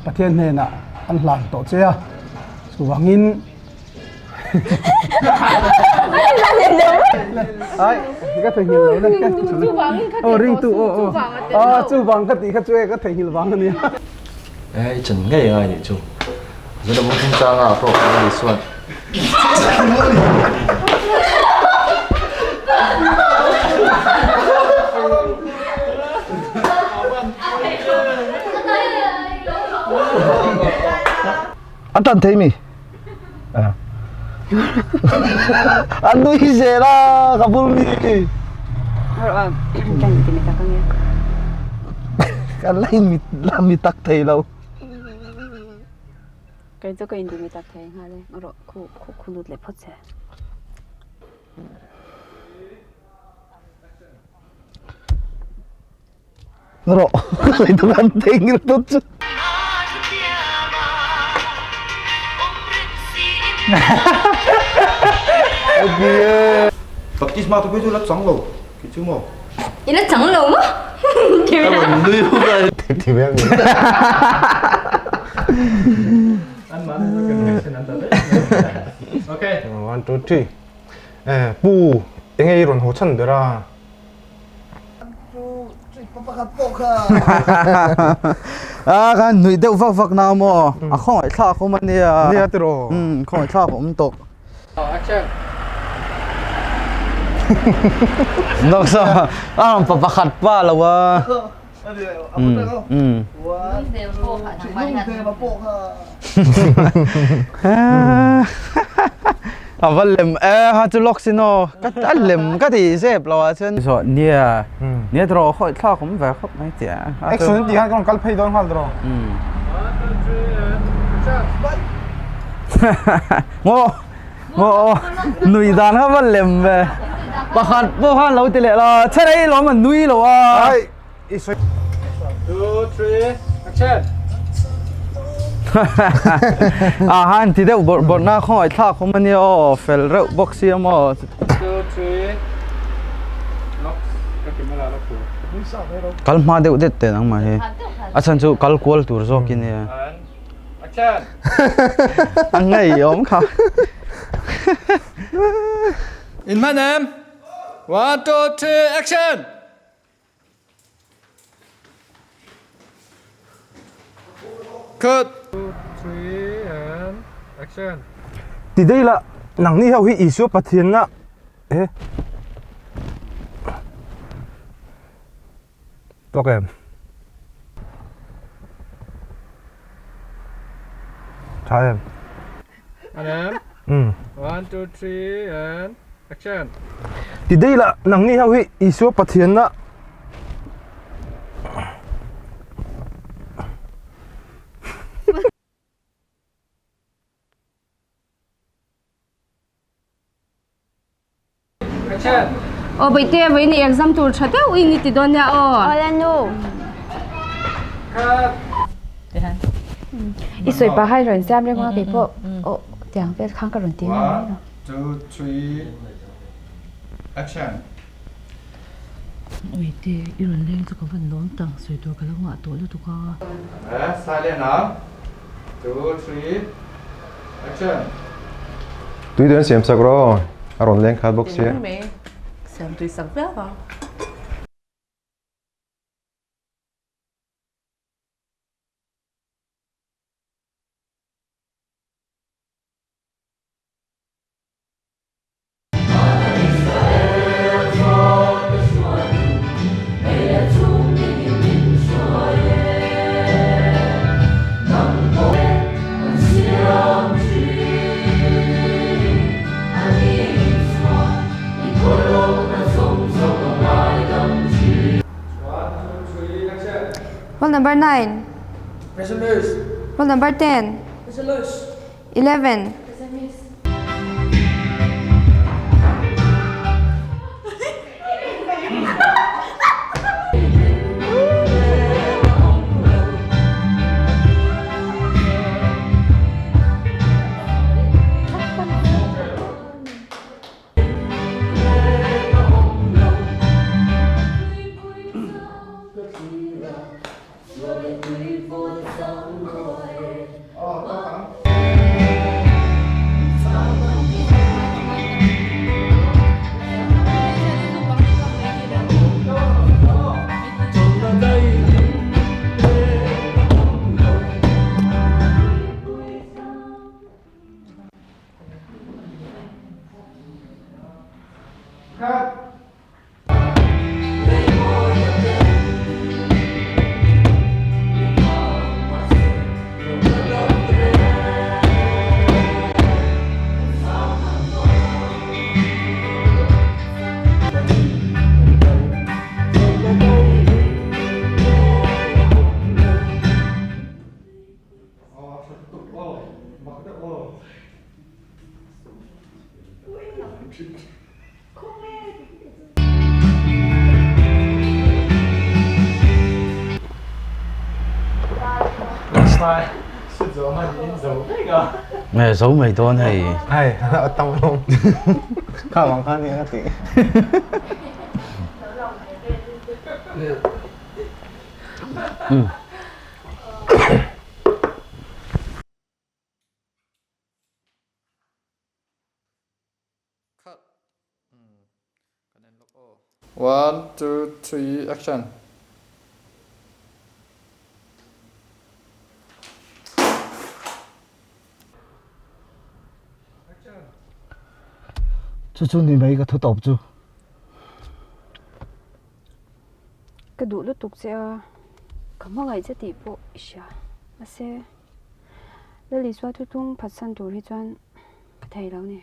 Pathian hnenah an hlan tawh che a, chuvangin Ai, ka theihnghilh lo na. Aw ringtu aw aw. Aw chuvang ka tih kha chu e ka theihnghilh vang a nia. E i chan ngei angai nih chu. Zuna bung chungchanga a pawh kan Isuan. An tan thei mi? An nui zel a ka bul mi. Kan la in la mi tak thei lo. Kei chu ka in ti mi tak thei nghal e. Rawh khu khu khu lut leh phawt che. Rawh ka sawi an theihnghilh tawp chu. Baptisma te phei chu la chang lo kei chu maw. I la chang lo maw? Ka rawn nui huk a. One two three Pu enge i rawn haw chhan ber a? A kan nuih deuh vak vak na maw a khawngaih thlak awm a nia nia tiraw umm khawngaih thlak a awm tawh nawk sa a rawn pa pakhat pa lo a umm umm A va lem e ha chu lawk sin aw ka a lem ka ti zep lo ah chuan zawh nia nia tiraw khawi thlak awm ve khawp mai tia action tih khan ka rawn kal phei dawn nghal tiraw ngaw ngaw nui dan kha va lem ve pakhat pawh khan lo ti leh la chhe rei lawm an nui lo a. I sawi. Two, three, action! A han ti deuh bawrh bawrh na khawngaih thlak awm a nia aw fel reuh bawk si a maw. Two, three, lock, ka camera la phu. Kal hma deuh det teh nangmah hi. A chhan chu kal kual tur zawk i nia. And action! A ngeiawm kha. In hman em? One, two, three, action! Cut! Two, three, and action! Ti daih lah, nangni ho hi Isua Pathianna eh tawk em? Tha em? Anam? One, two, three, and action! Ti daih lah, nangni ho hi Isua Pathianna Aw Baihte vawiin i exam tur tha deuh in i ti dawn nia aw. Aw la nu. I sawi pah kha i rawn siam reng a keipawh aw tiang vel khan ka rawn ti mai One, two, three, action. Uite, i rawn leng chu ka van lawm tak, sawi tur ka lo ngah tawh lutuk a. Silent ang. Two, three, action. Tui dawn siam sak rawh, a rawn leng khat bawk sia. Siam tui sak viau ang. Roll number 9. Roll number 10. 11. Nge zo mai dawn hei. Hei a tam alawm. Kha vang khan nia ka ti. One, two, three, action. Chu chu ni mai ka thu tawp chu. Ka duh lutuk che a, ka hmangaih che tih pawh i hria. Mahse, Lalisua thutlung phatsan tur hi chuan ka thei lo ni.